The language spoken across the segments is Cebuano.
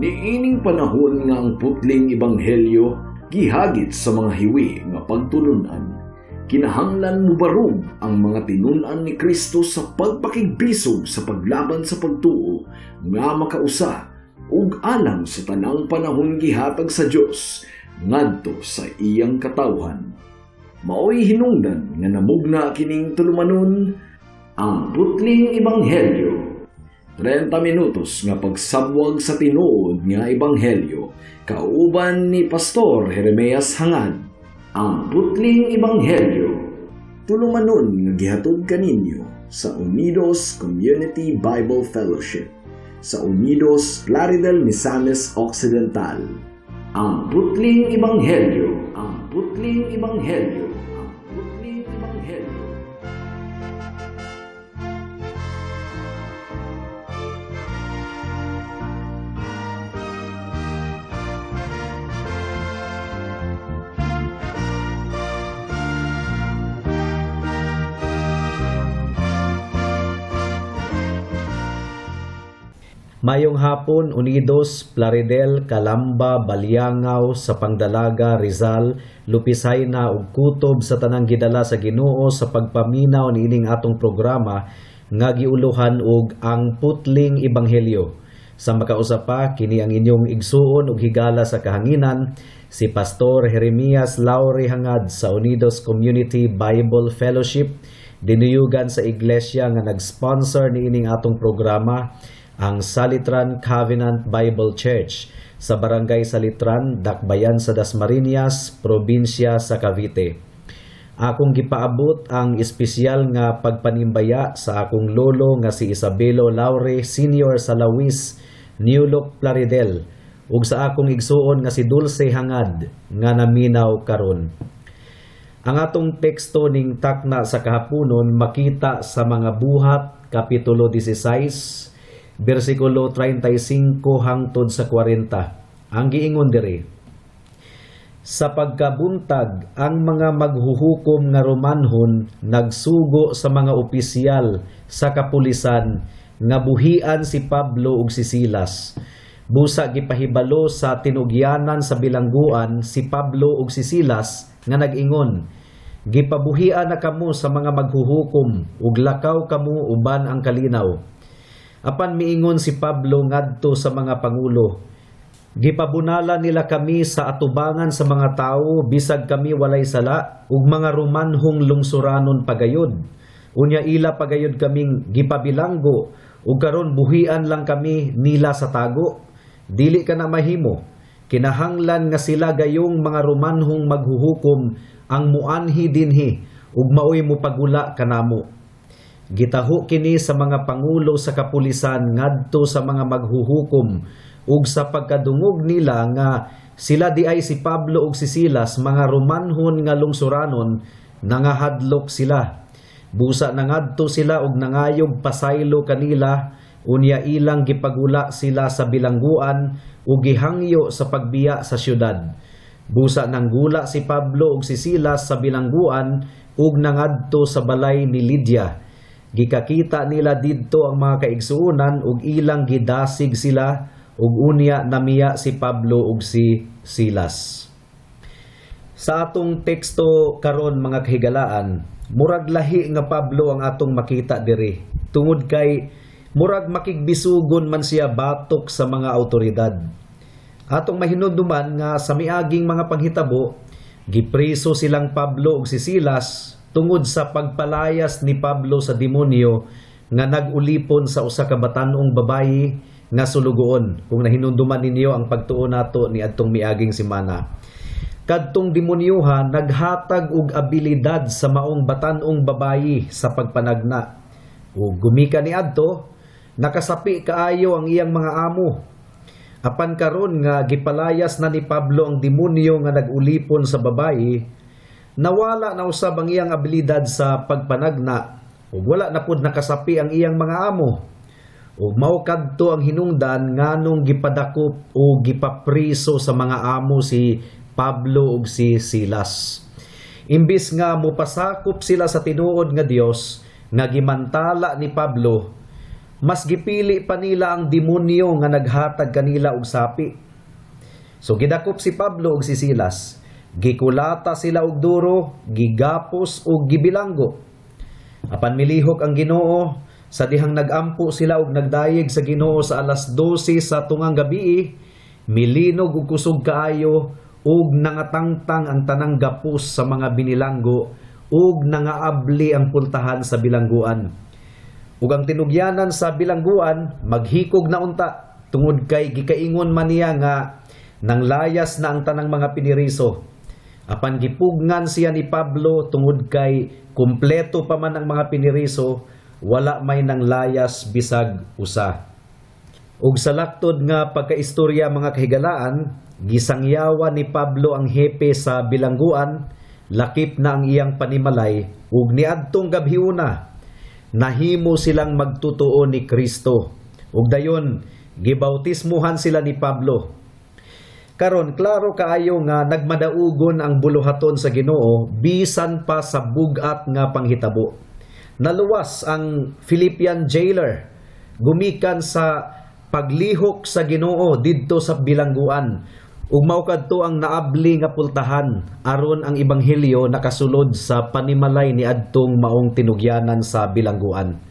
Niining panahon nga ang putling ebanghelyo gihagit sa mga hiwi nga pagtulunan, kinahanglan mubarog ang mga tinun-an ni Kristo sa pagpakigbisog sa paglaban sa pagtuo nga makausa ug alang sa tanang panahon gihatag sa Dios ngadto sa iyang katawhan. Maoy hinungdan nga namugna kining tulumanon, ang Putling Ebanghelyo. 30 minutos nga pagsabwag sa tinuod nga ebanghelyo kauban ni Pastor Jeremias Hangad. Ang Putling Ebanghelyo. Tulumanon nga gihatod kaninyo sa Unidos Community Bible Fellowship sa Unidos, Plaridel, Misamis Occidental. Ang Putling Ebanghelyo. Ang Putling Ebanghelyo. Ang Putling Ebanghelyo. Mayong hapon, Unidos, Plaridel, Calamba, Baliangaw, sa Pangdalaga, Rizal, Lupisayna ug Kutob sa tanang gidala sa Ginoo sa pagpaminaw niining atong programa nga giuluhan og Ang Putling Ebanghelyo. Sa makausa pa, kini ang inyong igsuon ug higala sa kahanginan, si Pastor Jeremias Laure Hangad sa Unidos Community Bible Fellowship, dinuyugan sa iglesia nga nag-sponsor niining atong programa, ang Salitran Covenant Bible Church sa Barangay Salitran, Dakbayan sa Dasmariñas, probinsya sa Cavite. Akong gipaabot ang espesyal nga pagpanimbaya sa akong lolo nga si Isabelo Laure Senior sa Lawis, New Look, Plaridel, ug sa akong igsuon nga si Dulce Hangad nga naminaw karon. Ang atong teksto ning takna sa kahaponon makita sa Mga Buhat kapitulo 16 bersikulo 35 hangtod sa 40. Ang giingon diri: Sa pagkabuntag, ang mga maghuhukom nga Romanhon nagsugo sa mga opisyal sa kapulisan nga buhian si Pablo ug si Silas. Busa gipahibalo sa tinugyanan sa bilangguan si Pablo ug si Silas nga nag-ingon, "Gipabuhian na kamo sa mga maghuhukom ug lakaw kamo uban ang kalinaw." Apan miingon si Pablo ngadto sa mga pangulo, "Gipabunala nila kami sa atubangan sa mga tawo bisag kami walay sala ug mga Romanhong lungsuranon pagayod. Unya ila pagayod kaming gipabilanggo ug karon buhian lang kami nila sa tago. Dili ka na mahimo. Kinahanglan nga sila gayong mga Romanhong maghuhukom ang muanhi dinhi ug maoy mopagula kanamo." Gitaho kini sa mga pangulo sa kapulisan ngadto sa mga maghuhukom, ug sa pagkadungog nila nga sila di ay si Pablo ug si Silas mga Romanhon nga lungsuranon, nangahadlok sila. Busa nangadto sila ug nangayog pasaylo kanila, unya ilang gipagula sila sa bilangguan ug gihangyo sa pagbiya sa syudad. Busa nanggula si Pablo ug si Silas sa bilangguan ug nangadto sa balay ni Lydia. Gikakita nila didto ang mga kaigsuonan ug ilang gidasig sila, ug unya namiya si Pablo ug si Silas. Sa atong teksto karon, mga kahigalaan, murag lahi nga Pablo ang atong makita diri tungod kay murag makigbisugon man siya batok sa mga autoridad. Atong mahinumduman nga sa miaging mga panghitabo, gipriso silang Pablo ug si Silas tungod sa pagpalayas ni Pablo sa demonyo nga nag-ulipon sa usa ka batan-ong babayi nga sulugoon. Kung nahinumduman ninyo ang pagtuo nato ni adtong miaging semana. Kadtong demonyoha naghatag og abilidad sa maong batan-ong babayi sa pagpanagna. Ug gumika ni adto, nakasapi kaayo ang iyang mga amo. Apan karon nga gipalayas na ni Pablo ang demonyo nga nag-ulipon sa babayi, nawala na usab ang iyang abilidad sa pagpanagna ug wala na pud nakasapi ang iyang mga amo. Ug mao kadto ang hinungdan nganong gipadakop o gipapriso sa mga amo si Pablo ug si Silas. Imbis nga mopasakop sila sa tinuod nga Dios nga gimantala ni Pablo, Mas gipili pa nila ang demonyo nga naghatag kanila og sapi. So gidakop si Pablo ug si Silas. Gikulata sila og duro, gigapos ug gibilanggo. Apan milihok ang Ginoo sa dihang nagampo sila og nagdayeg sa Ginoo sa alas 12 sa tungang gabii, milinog og kusog kaayo ug nangatangtang ang tanang gapos sa mga binilanggo ug nangaabli ang pultahan sa bilangguan. Ug ang tinugyanan sa bilangguan maghikog na unta tungod kay gikaingon man niya nga nanglayas na ang tanang mga piniriso. Apan gipugngan siya ni Pablo tungod kay kumpleto pa man ang mga piniriso, wala may nanglayas bisag usa. Ug sa laktod nga pagkaistorya, mga kahigalaan, gisangyawan ni Pablo ang hepe sa bilangguan, lakip na ang iyang panimalay, ug niadtong gabhiuna nahimo silang magtotoo ni Kristo. Ug dayon gibautismuhan sila ni Pablo. Karon, klaro kaayo nga nagmadaugon ang buluhaton sa Ginoo bisan pa sa bugat nga panghitabo. Naluwas ang Philippian jailer gumikan sa paglihok sa Ginoo didto sa bilangguan, ug mao kadto ang naabli nga pultahan aron ang ebanghelyo nakasulod sa panimalay ni adtong maong tinugyanan sa bilangguan.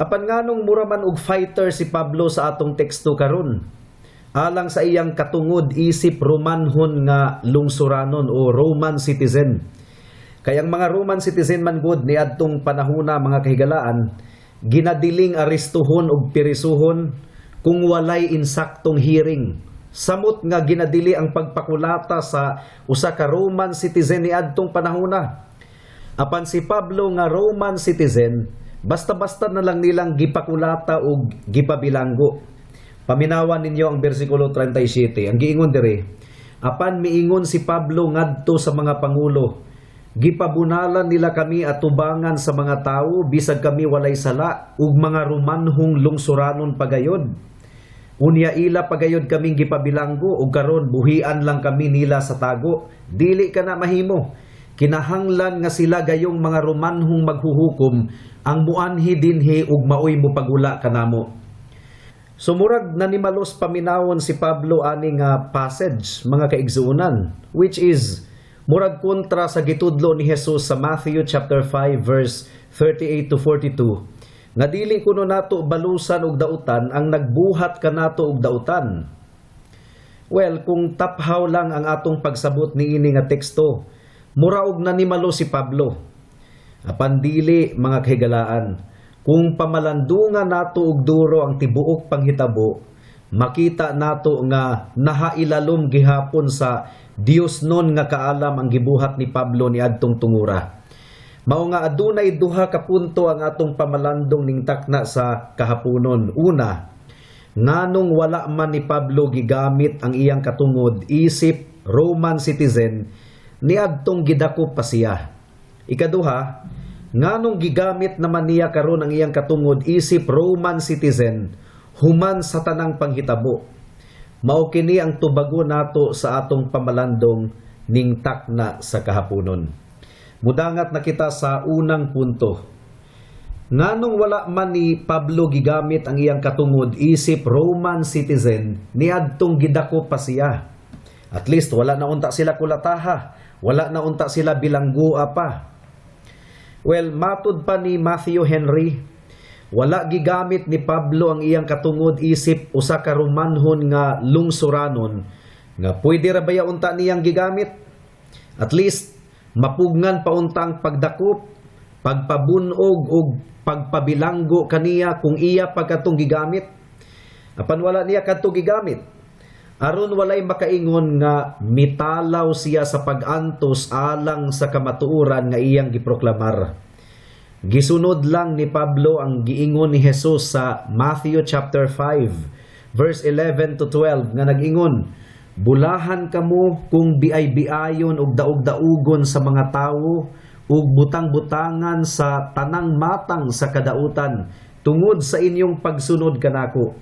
Apan nganong mura man og fighter si Pablo sa atong teksto karon alang sa iyang katungod isip Romanhon nga lungsuranon o Roman citizen? Kay ang mga Roman citizen man gud niadtong panahona, mga kahigalaan, ginadiling arestuhon og pirisuhon kung walay insaktong hearing. Samot nga ginadili ang pagpakulata sa usa ka Roman citizen niadtong panahona. Apan si Pablo nga Roman citizen, basta-basta na lang nilang gipakulata og gipabilanggo. Paminawan ninyo ang bersikulo 37. Ang giingon diri, "Apan miingon si Pablo ngadto sa mga pangulo, 'Gipabunalan nila kami atubangan sa mga tawo bisag kami walay sala ug mga Romanhong lungsuranon pagayod. Unya ila pagayod kaming gipabilanggo ug karon buhian lang kami nila sa tago. Dili kana mahimo. Kinahanglan nga sila gayong mga Romanhong maghuhukom ang muanhi dinhi ug maoy mopagula kanamo.'" Sumurag nanimalos paminawon si Pablo ani nga passage, mga kaigsuonan, which is murag kontra sa gitudlo ni Jesus sa Matthew chapter 5 verse 38 to 42 nga dili kuno nato balusan og dautan ang nagbuhat kanato og dautan. Well, kung taphaw lang ang atong pagsabot niini nga teksto, mura og nanimalo si Pablo. Apan dili, mga kahigalaan. Kung pamalandungan nato og duro ang tibuok panghitabo, makita nato nga nahailalom gihapon sa Dios nun nga kaalam ang gibuhat ni Pablo ni adtong tungura. Mao nga adunay duha ka punto ang atong pamalandong ning takna sa kahaponon. Una, nganong wala man ni Pablo gigamit ang iyang katungod isip Roman citizen niadtong gidakop pa siya? Ikaduha, nganong gigamit naman niya karon ang iyang katungod isip Roman citizen human sa tanang panghitabo? Mao kini ang tubago nato sa atong pamalandong ning takna sa kahaponon. Mudangat na kita sa unang punto. Nganong wala man ni Pablo gigamit ang iyang katungod isip Roman citizen niadtong gidakop pa siya? At least wala na unta sila kulataha, wala na unta sila bilanggoa pa. Well, matud pa ni Matthew Henry, wala gigamit ni Pablo ang iyang katungod isip usa ka Romanhon nga lungsuranon nga pwede ra baya unta niyang gigamit. At least mapugngan pa unta ang pagdakop, pagpabunog ug pagpabilanggo kaniya kung iya pa katong gigamit. Apan wala niya kadto gigamit. Aron walay makaingon nga mitalaw siya sa pag-antos alang sa kamatuoran nga iyang giproklamar. Gisunod lang ni Pablo ang giingon ni Jesus sa Matthew chapter 5 verse 11 to 12 nga nag-ingon, "Bulahan kamo kung biay-biayon ug daog-daugon sa mga tawo ug butang-butangan sa tanang matang sa kadautan tungod sa inyong pagsunod kanako.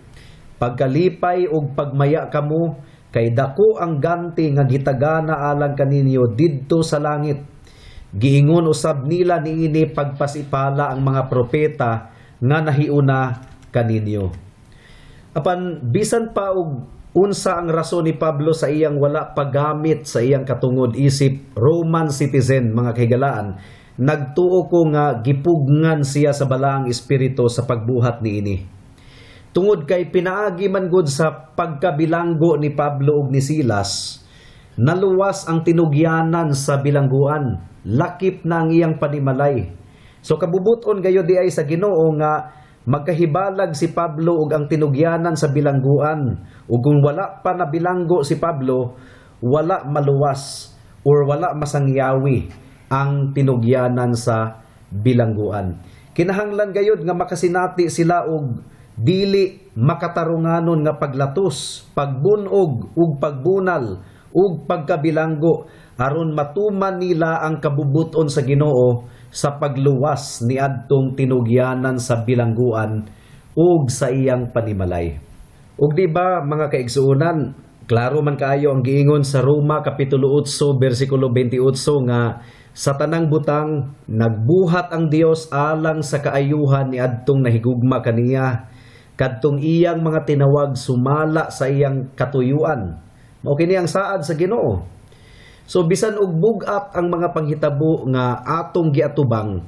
Pagkalipay ug pagmaya kamo kay dako ang ganti nga gitagana alang kaninyo didto sa langit. Giingon usab nila niini pagpasipala ang mga propeta nga nahiuna kaninyo. Apan bisan pa og unsa ang rason ni Pablo sa iyang wala paggamit sa iyang katungod isip Roman citizen, mga kahigalaan, nagtuo ko nga gipugngan siya sa Balaang Espiritu sa pagbuhat niini. Tungod kay pinaagi man gud sa pagkabilanggo ni Pablo ug ni Silas, naluwas ang tinugyanan sa bilangguan, lakip na ang iyang panimalay. So kabubuton gayod diay sa Ginoo nga magkahibalag si Pablo ug ang tinugyanan sa bilangguan, ug kung wala pa nabilanggo si Pablo, wala maluwas or wala masangyawi ang tinugyanan sa bilangguan. Kinahanglan gayod nga makasinati sila og dili makatarunganon nga paglatos, pagbunog ug pagbunal ug pagkabilanggo aron matuman nila ang kabubuton sa Ginoo sa pagluwas niadtong tinugyanan sa bilangguan ug sa iyang panimalay. Ug di ba, mga kaigsuonan, klaro man kaayo ang giingon sa Roma kapitulo 8 bersikulo 28 nga sa tanang butang nagbuhat ang Dios alang sa kaayuhan niadtong nahigugma kaniya, kadtong iyang mga tinawag sumala sa iyang katuyuan? Mao kini ang saad sa Ginoo. So bisan og bug-at ang mga panghitabo nga atong giatubang,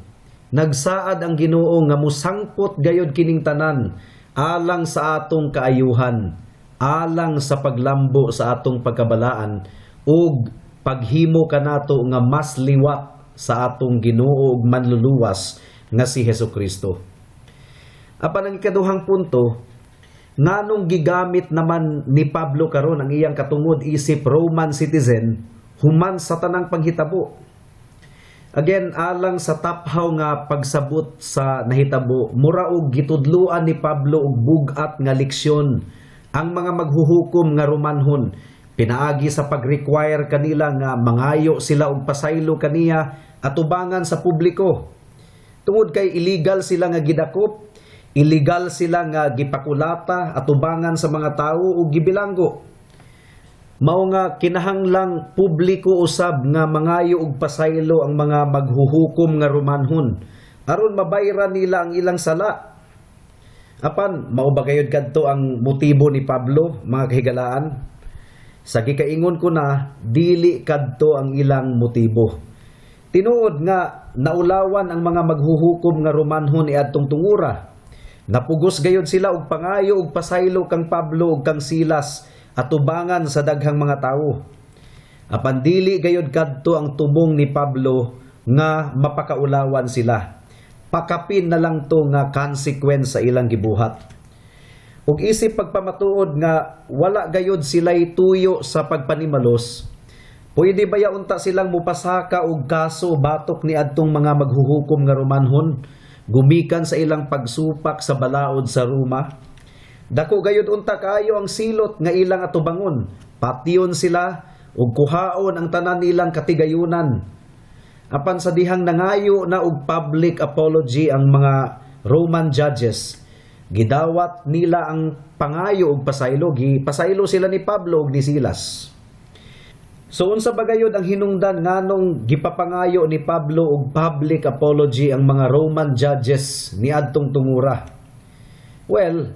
nagsaad ang Ginoo nga musangpot gayod kining tanan alang sa atong kaayuhan, alang sa paglambo sa atong pagkabalaan ug paghimo kanato nga mas liwat sa atong Ginoo ug Manluluwas nga si Hesus Kristo. Apan ang ikaduhang punto, nganong gigamit naman ni Pablo karon ang iyang katungod isip Roman citizen human sa tanang panghitabo? Again, alang sa taphaw nga pagsabot sa nahitabo, mura og gitudluan ni Pablo og bug-at nga leksyon ang mga maghuhukom nga Romanhon pinaagi sa pag-require kanila nga mangayo sila og pasaylo kaniya atubangan sa publiko. Tungod kay illegal sila nga gidakop, illegal sila nga gipakulata atubangan sa mga tawo ug gibilanggo. Mao nga kinahanglang publiko usab nga mangayo og pasaylo ang mga maghuhukom nga Romanhon aron mabayran nila ang ilang sala. Apan mao ba gayud kadto ang motibo ni Pablo, mga kahigalaan? Sa gikaingon ko na, dili kadto ang ilang motibo. Tinuod nga naulawan ang mga maghuhukom nga Romanhon niadtong tungura. Napugos gayud sila og pangayo og pasaylo kang Pablo ug kang Silas atubangan sa daghang mga tawo. Apan dili gayud kadto ang tumong ni Pablo nga mapakaulawan sila. Pakapin na lang to nga consequence sa ilang gibuhat. Ug isip pagpamatuod nga wala gayud sila'y tuyo sa pagpanimalos, pwede ba unta silang mupasaka og kaso batok ni adtong mga maghuhukom nga Romanhon gumikan sa ilang pagsupak sa balaod sa Roma? Dako gayud unta kaayo ang silot nga ilang atubangon. Patyon sila ug kuhaon ang tanan nilang katigayunan. Apan sa dihang nangayo na og public apology ang mga Roman judges, gidawat nila ang pangayo og pasaylo, gipasaylo sila ni Pablo ug ni Silas. So unsa ba gayud ang hinungdan nganong gipapangayo ni Pablo og public apology ang mga Roman judges niadtong tungura? Well,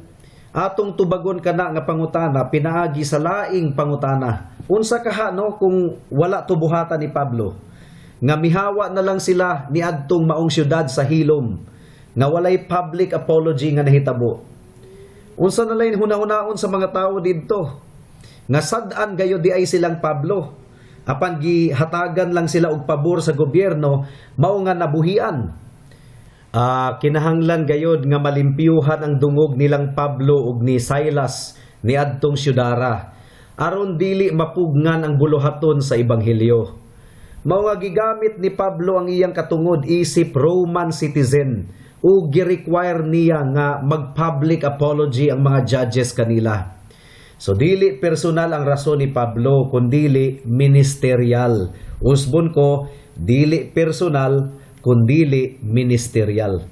atong tubagon kana nga pangutana pinaagi sa laing pangutana. Unsa kaha no kung wala tubuhatan ni Pablo? Nga mihawa na lang sila niadtong maong syudad sa hilom nga walay public apology nga nahitabo. Unsa na lang hunahunaon sa mga tawo didto? Nga sad-an gayud diay silang Pablo. Apan gihatagan lang sila og pabor sa gobyerno, mao nga nabuhian. Kinahanglan gayod nga malimpyuhan ang dungog nilang Pablo ug ni Silas niadtong syudara aron dili mapugngan ang buluhaton sa ebanghelyo. Mao nga gigamit ni Pablo ang iyang katungod isip Roman citizen ug gi-require niya nga mag-public apology ang mga judges kanila. So dili personal ang rason ni Pablo kundili ministerial. Usbon ko, dili personal kundili ministerial.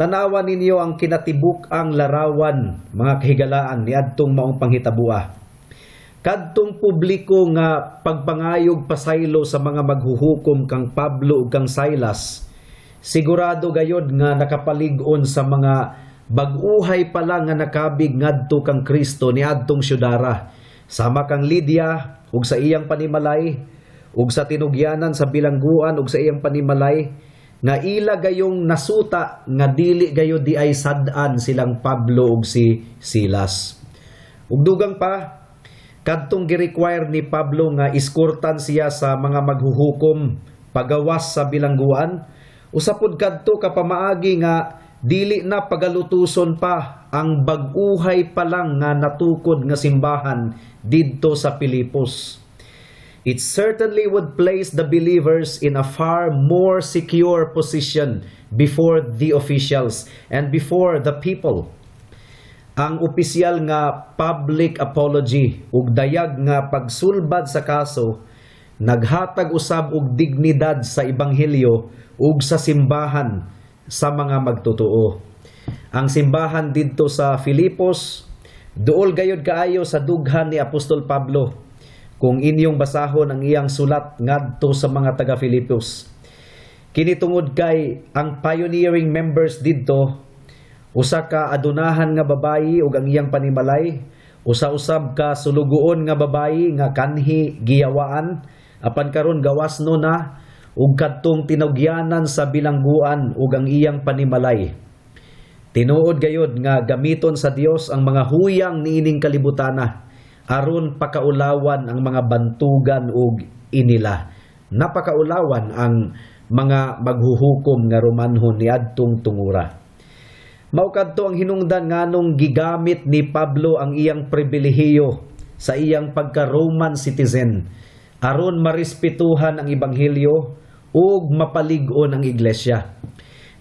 Tanawa ninyo ang kinatibuk-ang larawan, mga kahigalaan, niadtong maong panghitabua. Kadtong publiko nga pagpangayog pasaylo sa mga maghuhukom kang Pablo ug kang Silas, sigurado gayod nga nakapalig-on sa mga bag-uhay pa lang nga nakabig ngadto kang Kristo niadtong syudara, sama kang Lydia ug sa iyang panimalay, ug sa tinugyanan sa bilangguan ug sa iyang panimalay, nga ila gayong nasuta nga dili gayod diay sad-an silang Pablo ug si Silas. Ug dugang pa, kadtong gi-require ni Pablo nga iskortan siya sa mga maghuhukom pagawas sa bilangguan, usa pud kadto ka pamaagi nga dili na pagalutuson pa ang bag-uhay pa lang nga natukod nga simbahan didto sa Pilipos. It certainly would place the believers in a far more secure position before the officials and before the people. Ang opisyal nga public apology ug dayag nga pagsulbad sa kaso naghatag usab og dignidad sa ebanghelyo ug sa simbahan sa mga magtotoo. Ang simbahan didto sa Filipos duol gayod kaayo sa dughan ni Apostol Pablo kung inyong basahon ang iyang sulat ngadto sa mga taga Filipos. Kini tungod kay ang pioneering members didto, usa ka adunahan nga babayi ug ang iyang panimalay, usa usab ka sulugoon nga babayi nga kanhi giyawaan apan karon gawas no na, ug kadtong tinugyanan sa bilangguan ug ang iyang panimalay. Tinuod gayod nga gamiton sa Dios ang mga huyang niining kalibutana aron pakaulawan ang mga bantugan ug inila. Napakaulawan ang mga maghuhukom nga Romanhon niadtong tungura. Mao kadto ang hinungdan nganong gigamit ni Pablo ang iyang pribilehiyo sa iyang pagka-Roman citizen aron marespetuhan ang ebanghelyo ug mapalig-on ang iglesia.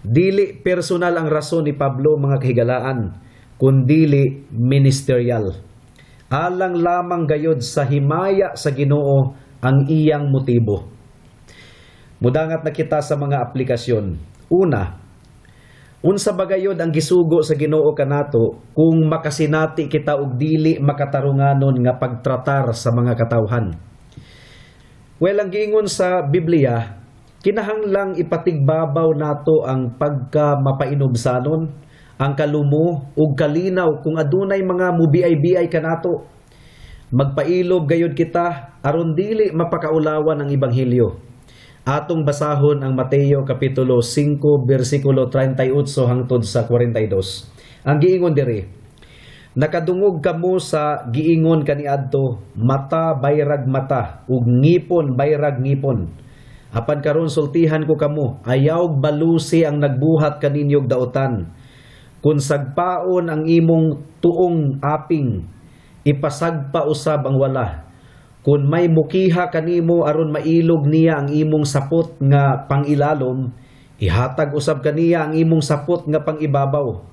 Dili personal ang rason ni Pablo, mga kahigalaan, kundili ministerial. Alang lamang gayod sa himaya sa Ginoo ang iyang motibo. Mudangat na kita sa mga aplikasyon. Una, unsa ba gayod ang gisugo sa Ginoo kanato kung makasinati kita og dili makatarunganon nga pagtratar sa mga katawhan? Well, ang giingon sa Biblia, kinahanglang ipatigbabaw nato ang pagka mapainubsanon, ang kalumo ug kalinaw kung adunay mga mubiay-biay kanato. Magpailob gayod kita aron dili mapakaulawan ang ebanghelyo. Atong basahon ang Mateo kapitulo 5 bersikulo 38 hangtod sa 42. Ang giingon diri, "Nakadungog kamo sa giingon kaniadto, mata bayrag mata ug ngipon bayrag ngipon. Apan karon sultihan ko kamo, ayaw balusi ang nagbuhat kaninyog daotan. Kung sagpaon ang imong tuong aping, ipasagpa usab ang wala. Kung may mukiha kanimo aron mailog niya ang imong sapot nga pangilalom, ihatag usab kaniya ang imong sapot nga pangibabaw.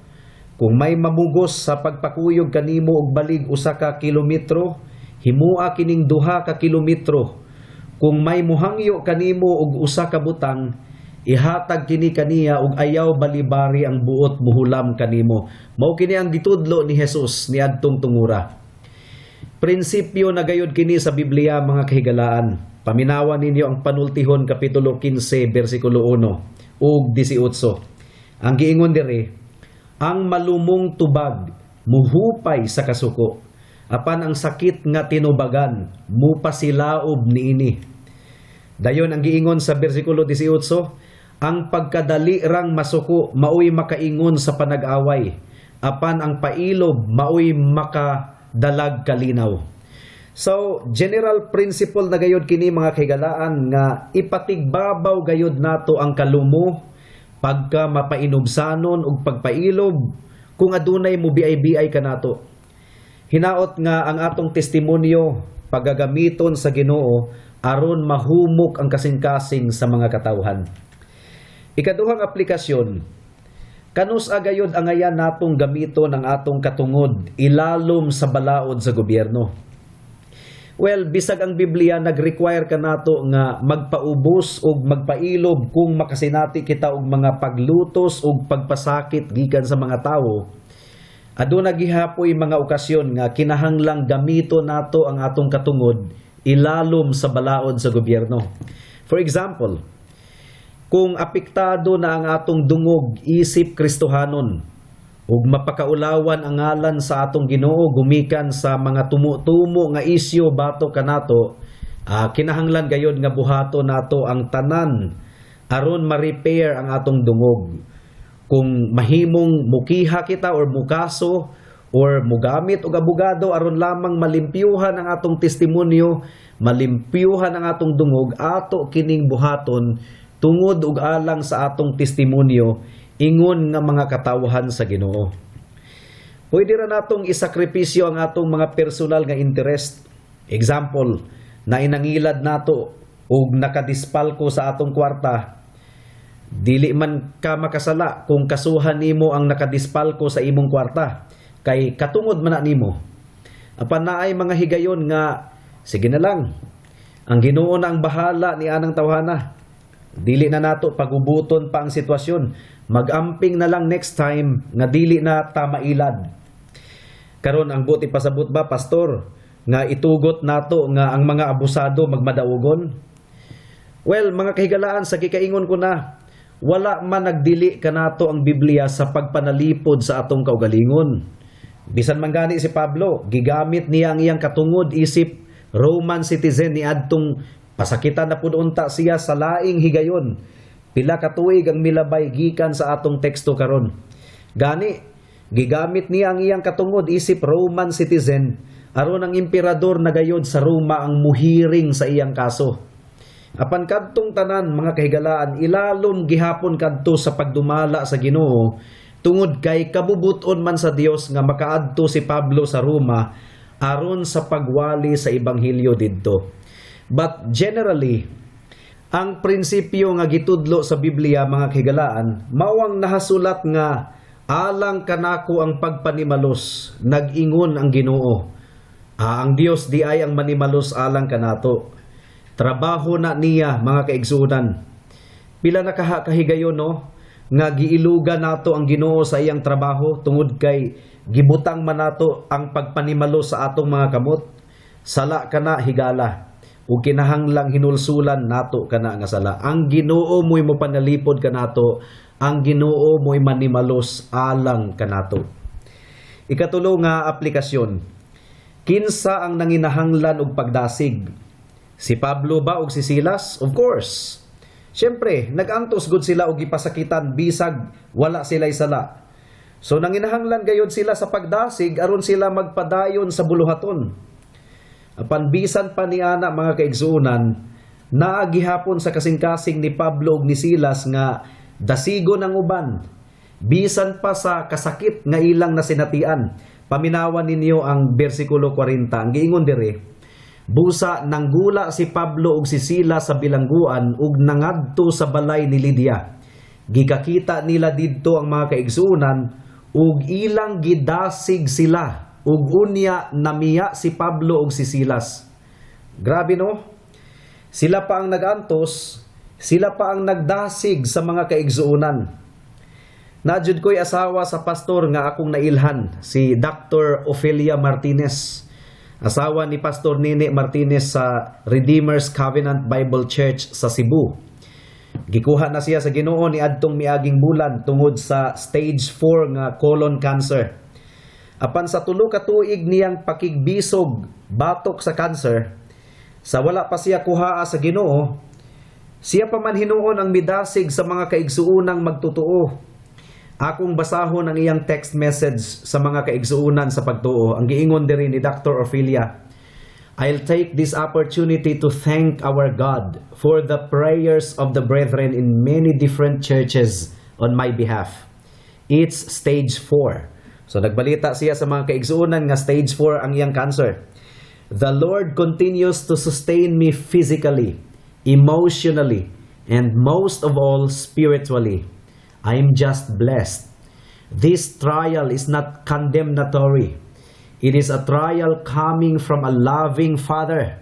Kung may mamugos sa pagpakuyog kanimo og balig 1 ka kilometro, himua kining 2 ka kilometro. Kung may muhangyo kanimo og usa ka butang, ihatag kini kaniya ug ayaw balibari ang buot muhulam kanimo." Mao kini ang gitudlo ni Jesus niadtong tungura. Prinsipyo na gayod kini sa Biblia, mga kahigalaan. Paminawan ninyo ang Panultihon kapitulo 15 bersikulo 1 ug 18. Ang giingon diri, "Ang malumong tubag muhupay sa kasuko, apan ang sakit nga tinubagan mupasilaob niini." Dayon ang giingon sa bersikulo 18, "Ang pagkadali rang masuko maoy makaingon sa panag-away, apan ang pailob maoy makadalag kalinaw." So, general principle na gayod kini, mga kahigalaan, nga ipatigbabaw gayod nato ang kalumo, pagka mapainubsanon ug pagpailob kung adunay mo biay-biay kanato. Hinaot nga ang atong testimonyo pagagamiton sa Ginoo aron mahumok ang kasing-kasing sa mga katawhan. Ikaduhang aplikasyon, kanus-a gayod angayan natong gamiton ang atong katungod ilalom sa balaod sa gobyerno? Well, bisag ang Biblia nag-require kanato nga magpaubos og magpailob kung makasinati kita og mga paglutos og pagpasakit gikan sa mga tawo, aduna gihapoy mga okasyon nga kinahanglang gamito nato ang atong katungod ilalom sa balaod sa gobyerno. For example, kung apektado na ang atong dungog isip Kristohanon Ug mapakaulawan ang ngalan sa atong Ginoo gumikan sa mga tumo-tumo nga isyu batok kanato, kinahanglan gayod nga buhaton nato ang tanan aron ma-repair ang atong dungog. Kung mahimong mukiha kita or mukaso or mugamit og abogado aron lamang malimpyuhan ang atong testimonyo, malimpyuhan ang atong dungog, ato kining buhaton tungod ug alang sa atong testimonyo ingon nga mga katawhan sa Ginoo. Pwede ra natong isakripisyo ang atong mga personal nga interest. Example, na inangilad nato ug nakadispalko sa atong kwarta, dili man ka makasala kung kasuhan nimo ang nakadispalko sa imong kwarta kay katungod man na nimo. Apan naay mga higayon nga sige na lang. Ang Ginoo na ang bahala ni anang tawhana. Dili na nato pagubuton pa ang sitwasyon. Magamping na lang next time nga dili na ta mailad. Karon, ang buot ipasabot ba, pastor, nga itugot nato nga ang mga abusado magmadaugon? Well, mga kahigalaan, sa gikaingon ko na, wala man nagdili kanato ang Biblia sa pagpanalipod sa atong kaugalingon. Bisan man gani si Pablo, gigamit niya ang iyang katungod isip Roman citizen ni adtong pasakitan na pud unta siya sa laing higayon. Pila ka tuig ang milabay gikan sa atong teksto karon. Gani, gigamit niya ang iyang katungod isip Roman citizen aron ang emperador na gayod sa Roma ang muhiring sa iyang kaso. Apan kadtong tanan, mga kahigalaan, ilalom gihapon kadto sa pagdumala sa Ginoo tungod kay kabubuton man sa Dios nga makaadto si Pablo sa Roma aron sa pagwali sa ebanghelyo didto. But generally, ang prinsipyo nga gitudlo sa Biblia, mga kahigalaan, mao ang nahasulat nga "Alang kanako ang pagpanimalos, nag-ingon ang Ginoo." Ang Dios diay ang manimalos alang kanato. Trabaho na niya, mga kaigsuonan. Pila na kahigayon, no, nga giilugan nato ang Ginoo sa iyang trabaho tungod kay gibutang man nato ang pagpanimalos sa atong mga kamot. Sala kana, higala, ug kinahanglang hinulsulan nato kana nga sala. Ang Ginoo mo'y mopanalipod kanato, ang Ginoo mo'y manimalos alang kanato. Ikatulo nga aplikasyon. Kinsa ang nanginahanglan og pagdasig? Si Pablo ba og si Silas? Of course. Siyempre, nag-antos gud sila og gipasakitan bisag wala sila sala. So nanginahanglan gayud sila sa pagdasig aron sila magpadayon sa buluhaton. Apan bisan pa ni ana, mga kaigsuonan, naa gihapon sa kasing-kasing ni Pablo ug ni Silas nga dasigon ang uban bisan pa sa kasakit nga ilang nasinatian. Paminawan ninyo ang bersikulo 40. Ang giingon dire, "Busa nanggula si Pablo ug si Silas sa bilangguan ug nangadto sa balay ni Lydia. Gikakita nila didto ang mga kaigsuonan ug ilang gidasig sila, ug unya namiya si Pablo ug si Silas." Grabe, no? Sila pa ang nagantos, sila pa ang nagdasig sa mga kaigsuonan. Naa jud ko'y asawa sa pastor nga akong nailhan, si Dr. Ophelia Martinez. Asawa ni Pastor Nene Martinez sa Redeemer's Covenant Bible Church sa Cebu. Gikuha na siya sa Ginoo ni adtong miaging bulan tungod sa stage 4 nga colon cancer. Apan sa 3 ka tuig niyang pakigbisog batok sa cancer, sa wala pa siya kuhaa sa Ginoo, siya pa man hinuon ang midasig sa mga kaigsuunang magtotoo. Akong basahon ang iyang text message sa mga kaigsuunan sa pagtuo. Ang giingon diri ni Dr. Ophelia, "I'll take this opportunity to thank our God for the prayers of the brethren in many different churches on my behalf. It's stage 4." So nagbalita siya sa mga kaigsuunan nga stage 4 ang iyang cancer. "The Lord continues to sustain me physically, emotionally, and most of all spiritually. I'm just blessed. This trial is not condemnatory. It is a trial coming from a loving Father."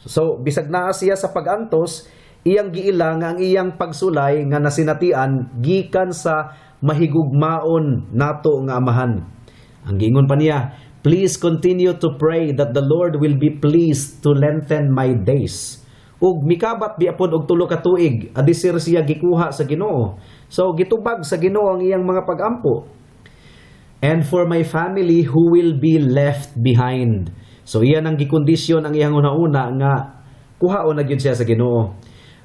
So, bisag naa siya sa pag-antos, iyang giila nga ang iyang pagsulay nga nasinatian gikan sa mahigugmaon nato nga Amahan. Ang giingon pa niya, "Please continue to pray that the Lord will be pleased to lengthen my days." Ug mikabat biya pod og 3 ka tuig adisir siya gikuha sa Ginoo. So gitubag sa Ginoo ang iyang mga pagampo. and for my family who will be left behind." So iyan ang gikondisyon ang iyang una-una nga kuhaon na gyud siya sa Ginoo.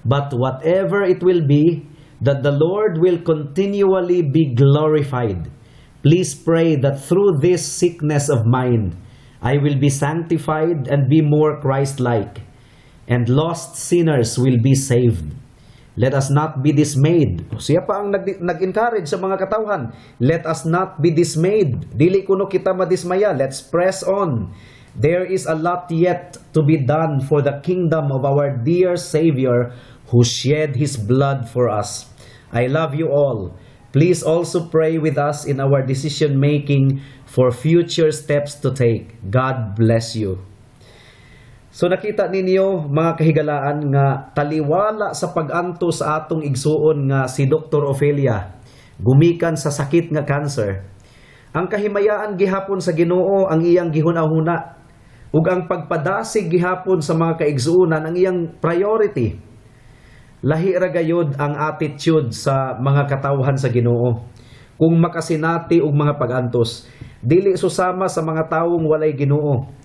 "But whatever it will be, that the Lord will continually be glorified. Please pray that through this sickness of mine, I will be sanctified and be more Christ-like, and lost sinners will be saved. Let us not be dismayed." Siya pa ang nag-encourage sa mga katawhan. "Let us not be dismayed." Dili kuno kita madismaya. "Let's press on. There is a lot yet to be done for the kingdom of our dear Savior who shed His blood for us. I love you all. Please also pray with us in our decision making for future steps to take. God bless you." So nakita ninyo, mga kahigalaan, nga taliwala sa pag-antos sa atong igsuon nga si Dr. Ophelia gumikan sa sakit nga cancer, ang kahimayaan gihapon sa Ginoo ang iyang gihuna-huna ug ang pagpadasig gihapon sa mga kaigsuonan ang iyang priority. Lahi ra gayud ang attitude sa mga katawhan sa Ginoo kung makasinati og mga pag-antos. Dili susama sa mga tawong walay Ginoo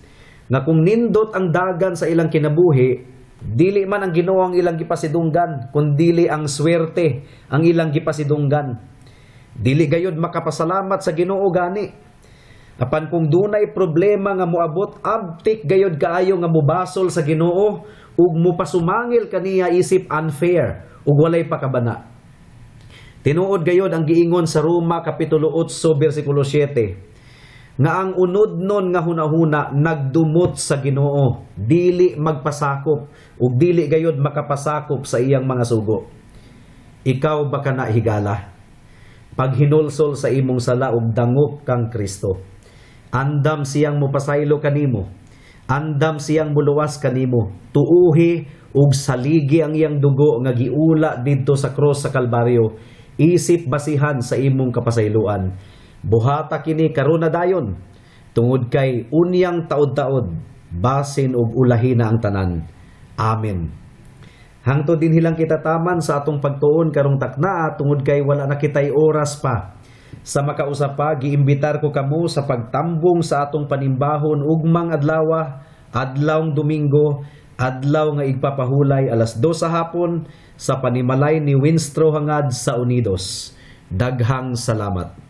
nga kung nindot ang dagan sa ilang kinabuhi, dili man ang Ginoo ang ilang gipasidunggan, kundili ang swerte ang ilang gipasidunggan. Dili gayud makapasalamat sa Ginoo gani. Apan kung dunay problema nga moabot, abtik gayud kaayo nga mobasol sa Ginoo ug mopasumangil kaniya isip unfair ug walay pakabana. Tinuod gayud ang giingon sa Roma kapitulo 8 bersikulo 7 nga ang unodnon nga hunahuna nagdumot sa Ginoo, dili magpasakop ug dili gayud makapasakop sa iyang mga sugo. Ikaw ba kana, higala? Paghinulsol sa imong sala ug dangop kang Kristo. Andam siyang mopasaylo kanimo. Andam siyang muluwas kanimo. Tuuhi ug saligi ang iyang dugo nga giula didto sa cross sa Kalbaryo isip basihan sa imong kapasayloan. Buhata kini karon na dayon tungod kay unyang taod-taod basin og ulahi na ang tanan. Amen. Hangtod dinhi lang kita taman sa atong pagtuon karong taknaa tungod kay wala na kitay oras pa. Sa makausa pa, giimbitar ko kamo sa pagtambong sa atong panimbahon ugmang adlawa, adlawng Domingo, adlaw nga igpapahulay, alas 2 sa hapon sa panimalay ni Winstro Hangad sa Unidos. Daghang salamat.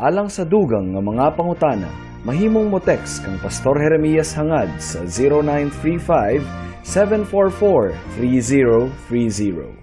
Alang sa dugang nga mga pangutana, mahimong mo text kang Pastor Jeremias Hangad sa 0935 744 3030.